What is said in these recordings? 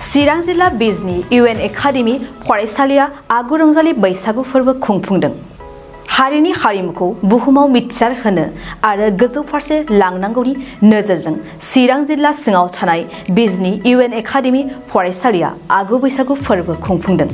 चिरां जिल्ला बिजनी इउ.एन.एक फरायसालिया आगु रंजालि बैसागु फोरबो खुंफुंदों। हारिनि हारिमुखौ बुहुमाव मिथिसार होनो आरो गोजौ फारसे लांनांगौनि नोजोरजों चिरां जिल्ला सिङाव थानाय बिजनी इउ.एन.एक फरायसालिया आगु बैसागु फोरबो खुंफुंदों।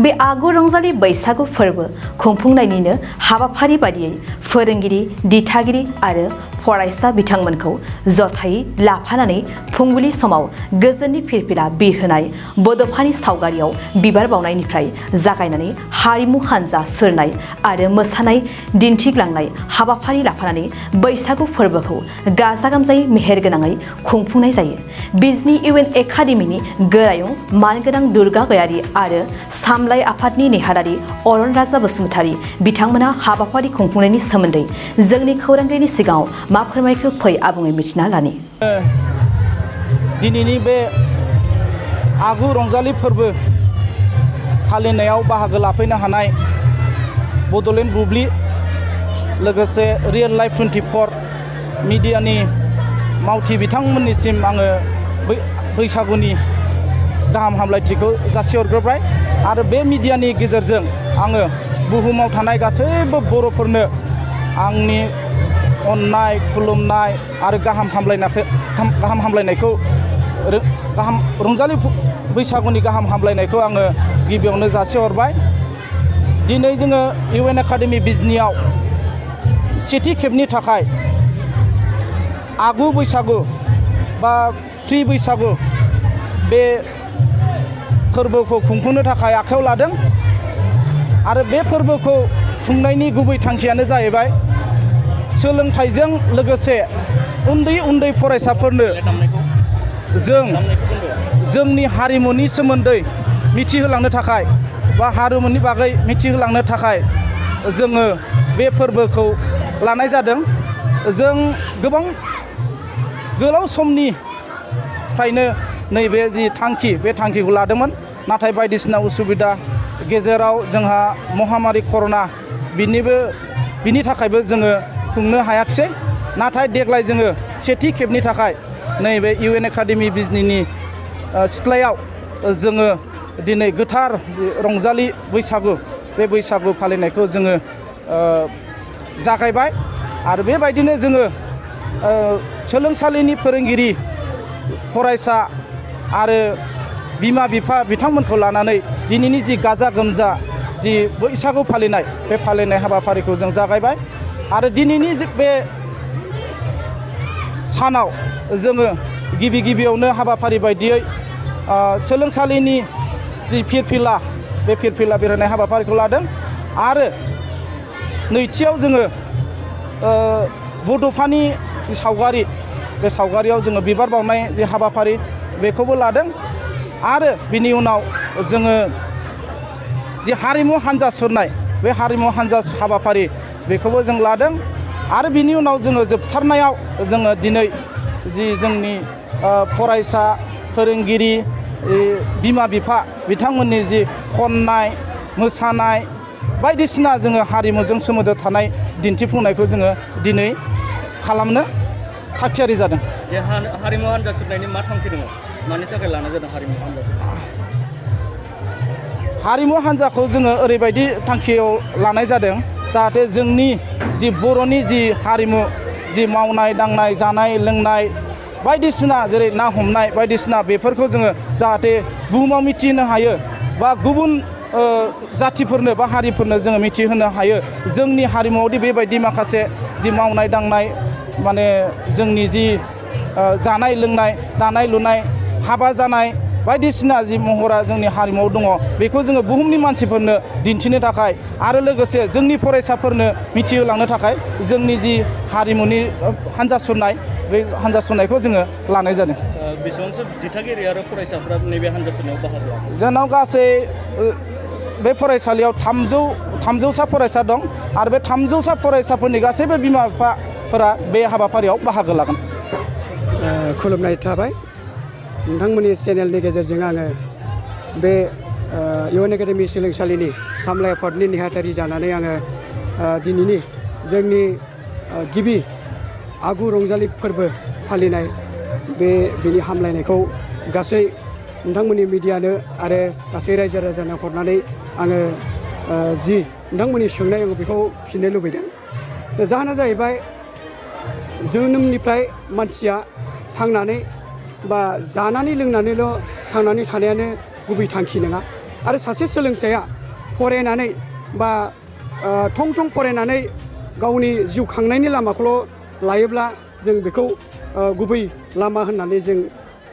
बे आगु रंजालि बैसागु फोरबो खुंफुंनायनिनो हाबाफारि बादियै फोरोंगिरि, दिथागिरि आरो फरायसा बिथांमोनखौ जथायै लाफानानै फुंबिलि समाव गोजोननि फिरफिला बिरहोनाय, बड'फानि सावगारियाव बिबार बावनायनिफ्राय जागायनानै हारिमु हानजा सुरनाय आरो मोसानाय दिन्थिग्लांनाय हाबाफारि लाफानानै बैसागु फोरबोखौ गाजा गोमजायै मेहेरगोनाङै खुंफुंनाय जायो। बिजनी इउ.एन.एक गोरायुं मानगोनां दुर्गा गयारी आरो सामलाय आफादनि नेहादारि अरन राजा बसुमतारी बिथांमोना हाबाफारि खुंफुंनायनि सोमोन्दै जोंनि खौरांगिरिनि सिगाङाव मा फोरमायखो फै आबुङै मिथिना लानि। दिनैनि बे आगु रंजालि फोरबो फालिनायाव बाहागो लाफैनो हानाय बड'लेण्ड बुब्लि लोगोसे रियेल लाइफ 24 मिडियानि मावथि बिथांमोननिसिम आङो बैसागुनि गाहाम हामलायथिखौ जासिहरग्रोबाय आरो बे मिडियानि गेजेरजों आङो बुहुमाव थानाय गासैबो बर'फोरनो आंनि अननाय, खुलुमनाय आरो गाहाम हामलायनायखौ रंजालि बैसागुनि गाहाम हामलायनायखौ आङो गिबियावनो जासिहरबाय। दिनै जोङो इउ.एन.एक बिजनीआव सेथि खेबनि थाखाय आगु बैसागु बा प्रि बैसागु बे फोरबोखौ खुंफुंनो थाखाय आखायाव लादों आरो बे फोरबोखौ खुंनायनि गुबै थांखियानो जाहैबाय सोलोंथाइजों लोगोसे उन्दै उन्दै फरायसाफोरनो जोंनि हारिमुनि सोमोन्दै मिथिहोलांनो थाखाय बा हारिमुनि बागै मिथिहोलांनो थाखाय जोङो बे फोरबोखौ लानाय जादों। जों गोबां गोलाव समनिफ्रायनो नैबे जि थांखि बे थांखिखौ लादोंमोन, नाथाय बायदिसिना उसुबिदा गेजेराव जोंहा महामारि कर'ना बिनि थाखायबो जोङो खुंनो हायाखिसै। नाथाय देग्लाय जोङो सेथि खेबनि थाखाय नैबे इउ.एन.एक बिजनीनि सिथ्लायाव जोङो दिनै गोथार रंजालि बैसागु बे बैसागु फालिनायखौ जोङो जागायबाय आरो बेबायदिनो जोङो सोलोंसालिनि फोरोंगिरि, फरायसा आरो बिमा बिफा बिथांमोनखौ लानानै दिनैनि जि गाजा गोमजा जि बैसागु फालिनाय बे फालिनाय हाबाफारिखौ जों जागायबाय आरो दिनैनि बे सानाव जोङो गिबियावनो हाबाफारि बायदियै सोलोंसालिनि जि फिरफिला बे फिरफिला बिरहोनाय हाबाफारिखौ लादों आरो नैथियाव जोङो बड'फानि सावगारि बे सावगारियाव जोङो बिबार बावनाय जि हाबाफारि बेखौबो लादों आरो बिनि उनाव जोङो जि हारिमु हानजा सुरनाय बे हारिमु हानजा हाबाफारि बेखौबो जों लादों आरो बिनि उनाव जोङो जोबथारनायाव जोङो दिनै जि जोंनि फरायसा, फोरोंगिरि, बिमा बिफा बिथांमोननि जि खननाय, मोसानाय बायदिसिना जोङो हारिमुजों सोमोन्दो थानाय दिन्थिफुंनायखौ जोङो दिनै खालामनो थागथियारि जादों। हारिमु हानजा सुरनायनि मा थांखि दङ? मानि थाखाय लानाय जादों हारिमु हानजा? हारिमु हान्जाखौ जोङो ओरैबायदि थांखियाव लानाय जादों जाहाथे जोंनि जि बर'नि जि हारिमु, जि मावनाय दांनाय, जानाय लोंनाय बायदिसिना जेरै ना हमनाय बायदिसिना बेफोरखौ जोङो जाहाथे बुहुमाव मिथिहोनो हायो बा गुबुन जाथिफोरनो बा हारिफोरनो जोङो मिथिहोनो हायो जोंनि हारिमुआवदि बेबायदि माखासे जि मावनाय दांनाय, माने जोंनि जि जानाय लोंनाय, दानाय लुनाय, हाबा जानाय बायदिसिना जि महरा जोंनि हारिमुआव दङ बेखौ जोङो बुहुमनि मानसिफोरनो दिन्थिनो थाखाय आरो लोगोसे जोंनि फरायसाफोरनो मिथिहोलांनो थाखाय जोंनि जि हारिमुनि हानजा सुरनाय बे हानजा सुरनायखौ जोङो लानाय जादों। बेसेबांसो दिथागिरि आरो फरायसाफ्रा नैबे हानजा सुरनायाव बाहागो लादों? जोंनाव गासै बे फरायसालियाव 300सा फरायसा दं आरो बे 300सा फरायसाफोरनि गासैबो बिमा बिफाफोरा बे हाबाफारियाव बाहागो लागोन। खुलुमनाय थाबाय। नोंथांमोननि चेनेलनि गेजेरजों आङो बे इउ.एन.एक सोलोंसालिनि सामलाय आफादनि नेहाथारि जानानै आङो दिनैनि जोंनि गिबि आगु रंजालि फोरबो फालिनाय बेनि हामलायनायखौ गासै नोंथांमोननि मिडियानो आरो गासै रायजो राजानो हरनानै आङो जि नोंथांमोननि सोंनाय आङो बेखौ फिननो लुबैदों। जाहोना जाहैबाय जोनोमनिफ्राय मानसिया थांनानै बा जानानै लोंनानैल' थांनानै थानायानो गुबै थांखि नङा आरो सासे सोलोंसाया फरायनानै बा थं थं फरायनानै गावनि जिउ खांनायनि लामाखौल' लायोब्ला जों बेखौ गुबै लामा होननानै जों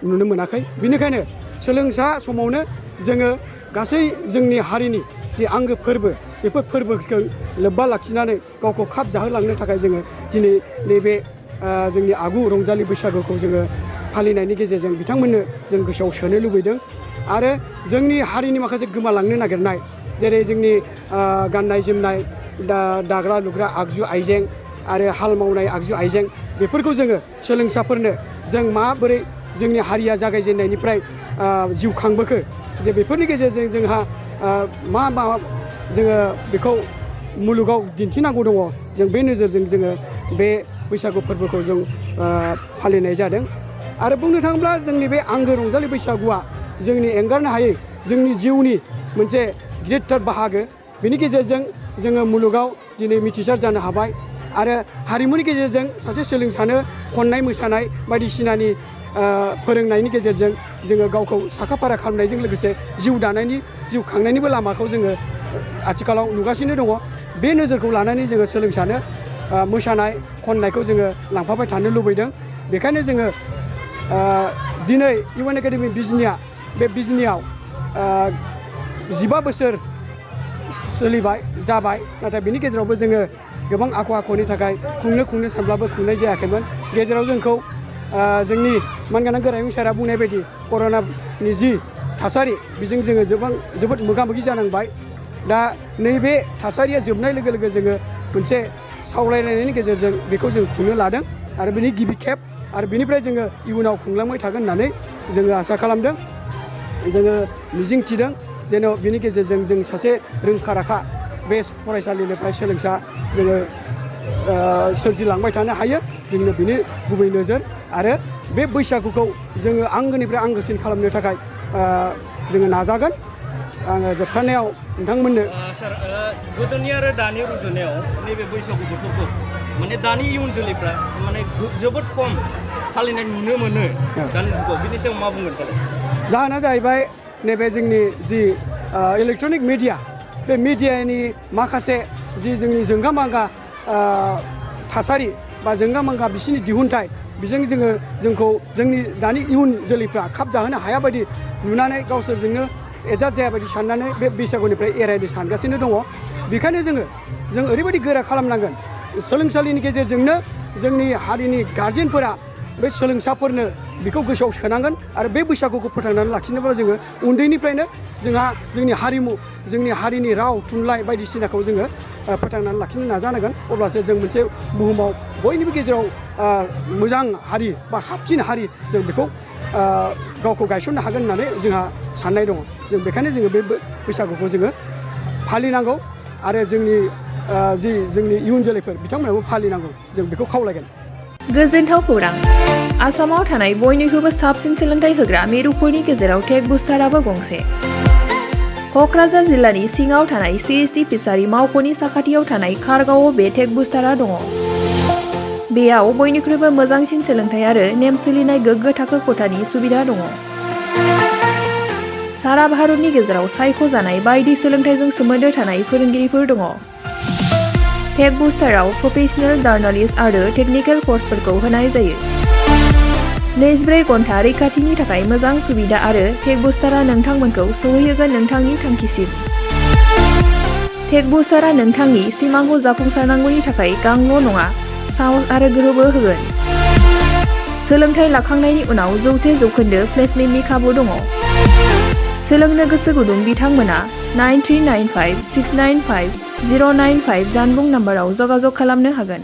नुनो मोनाखै। बेनिखायनो सोलोंसा समावनो जोङो गासै जोंनि हारिनि जि आंगो फोरबो बेफोर फोरबोखौ लोब्बा लाखिनानै गावखौ खाब जाहोलांनो थाखाय जोङो दिनै नैबे जोंनि आगु रंजालि बैसागुखौ जोङो फालिनायनि गेजेरजों बिथांमोननो जों गोसोआव सोनो लुबैदों आरो जोंनि हारिनि माखासे गोमालांनो नागिरनाय जेरै जोंनि गाननाय जोमनाय दाग्रा लुग्रा आगजु आइजें आरो हाल मावनाय आगजु आइजें बेफोरखौ जोङो सोलोंसाफोरनो जों माबोरै जोंनि हारिया जागायजेननायनिफ्राय जिउ खांबोखो जे बेफोरनि गेजेरजों जोंहा मा जोङो बेखौ मुलुगाव दिन्थिनांगौ दङ जों बे नोजोरजों जोङो बे बैसागु फोरबोखौ जों फालिनाय जादों। आरो बुंनो थाङोब्ला जोंनि बे आंगो रंजालि बैसागुआ जोंनि एंगारनो हायै जोंनि जिउनि मोनसे गिदिरथार बाहागो। बेनि गेजेरजों जोङो मुलुगाव दिनै मिथिसार जानो हाबाय आरो हारिमुनि गेजेरजों सासे सोलोंसानो खननाय मोसानाय बायदिसिनानि फोरोंनायनि गेजेरजों जोङो गावखौ साखा फारा खालामनायजों लोगोसे जिउ दानायनि जिउ खांनायनिबो लामाखौ जोङो आथिखालाव नुगासिनो दङ। बे नोजोरखौ लानानै जोङो सोलोंसानो मोसानाय खननायखौ जोङो लांफाबाय थानो लुबैदों। बेखायनो जोङो दिनै इउ.एन. एकाडेमि बिजनिया बे बिजनियाव 15 बोसोर सोलिबाय जाबाय नाथाय बिनि गेजेरावबो जोङो गोबां आखुनि थाखाय खुंनो सानब्लाबो खुंनाय जायाखैमोन। गेजेराव जोंखौ जोंनि मानगोनां गोरायुं सारा बुंनाय बायदि कर'नानि जि थासारि बेजों जोङो जोबोद मोगा मोगि जानांबाय। दा नैबे थासारिया जोबनाय लोगो लोगो जोङो मोनसे सावरायलायनायनि गेजेरजों बेखौ जों खुंनो लादों आरो बेनि गिबि खेब आरो बेनिफ्राय जोङो इयुनाव खुंलांबाय थागोन होननानै जोङो आसा खालामदों। जोङो मिजिं थिदों जेन' बिनि गेजेरजों जों सासे रोंखा राखा बे फरायसालिनिफ्राय सोलोंसा जोङो सोरजिलांबाय थानो हायो। जोंनो बिनि गुबै नोजोर आरो बे बैसागुखौ जोङो आंगोनिफ्राय आंगोसिन खालामनो थाखाय जोङो नाजागोन। आङो जोबथारनायाव नोंथांमोननो सार गोदोनि आरो दानि रुजुनायाव नैबे बैसागु बोथोरखौ माने दानि इयुन जोलैफ्रा माने जोबोद खम फालिनाय नुनो मोनो दानि जुगाव बिनि सायाव मा बुंगोन सार? जाहोना जाहैबाय नैबे जोंनि जि इलेक्ट्रनिक मिडिया बे मिडियानि माखासे जि जोंनि जोंगा मागा थासारि बा जोंगा मागा बिसिनि दिहुनथाइ बेजों जोंखौ जोंनि दानि इयुन जोलैफ्रा खाब जाहोनो हाया बायदि नुनानै गावसोरजोंनो एडजास्ट जाया बायदि साननानै बे बैसागुनिफ्राय एरायनो सानगासिनो दङ। बेखायनो जों ओरैबायदि गोरा खालामनांगोन सोलोंसालिनि गेजेरजोंनो जोंनि हारिनि गार्जेनफोरा बे सोलोंसाफोरनो बेखौ गोसोआव सोनांगोन आरो बे बैसागुखौ फोथांनानै लाखिनोब्ला जोङो उन्दैनिफ्रायनो जोंहा जोंनि हारिमु जोंनि हारिनि राव थुनलाइ बायदिसिनाखौ जोङो फोथांनानै लाखिनो नाजानांगोन। अब्लासो जों मोनसे बुहुमाव बयनिबो गेजेराव मोजां हारि बा साबसिन हारि जों बेखौ गावखौ गायसननो हागोन होननानै जोंहा साननाय दङ। जों बेखायनो जोङो बे बैसागुखौ जोङो फालिनांगौ आरो जोंनि इयुन जोलैफोर बिथांमोनाबो फालिनांगौ जों बेखौ खावलायगोन। गोजोनथाव खौरां आसामाव थानाय बयनिख्रुइबो साबसिन सोलोंथाइ होग्रा मिरुफोरनि गेजेराव टेक बुस्टाराबो गंसे। क'क्राझार जिल्लानि सिङाव थानाय CST फिसारि मावख'नि साखाथियाव थानाय खारगावआव बे टेक बुस्टारा दङ। बेयाव बयनिख्रुइबो मोजांसिन सोलोंथाइ आरो नेम सोलिनाय गोग्गो थाखो खथानि सुबिदा दङ। सारा भारतनि गेजेराव सायख'जानाय बायदि सोलोंथाइजों सोमोन्दो थानाय फोरोंगिरिफोर दङ। टेक बुस्टाराव प्रफेशनेल जार्नालिस्ट आरो टेकनिकेल कर्सफोरखौ होनाय जायो। 24 घन्टा रैखाथिनि थाखाय मोजां सुबिदा आरो टेक बुस्टारा नोंथांमोनखौ सौहैहोगोन नोंथांनि थांखिसिम। टेक बुस्टारा नोंथांनि सिमांखौ जाफुंसारनांगौनि थाखाय गांल' नङा साहस आरो गोहोबो होगोन। सोलोंथाइ लाखांनायनि उनाव 100% प्लेसमेन्टनि खाबु दङ। सोलोंनो गोसो गुदुं बिथांमोना 9395 695 095 जानबुं नाम्बाराव जगाजग खालामनो हागोन।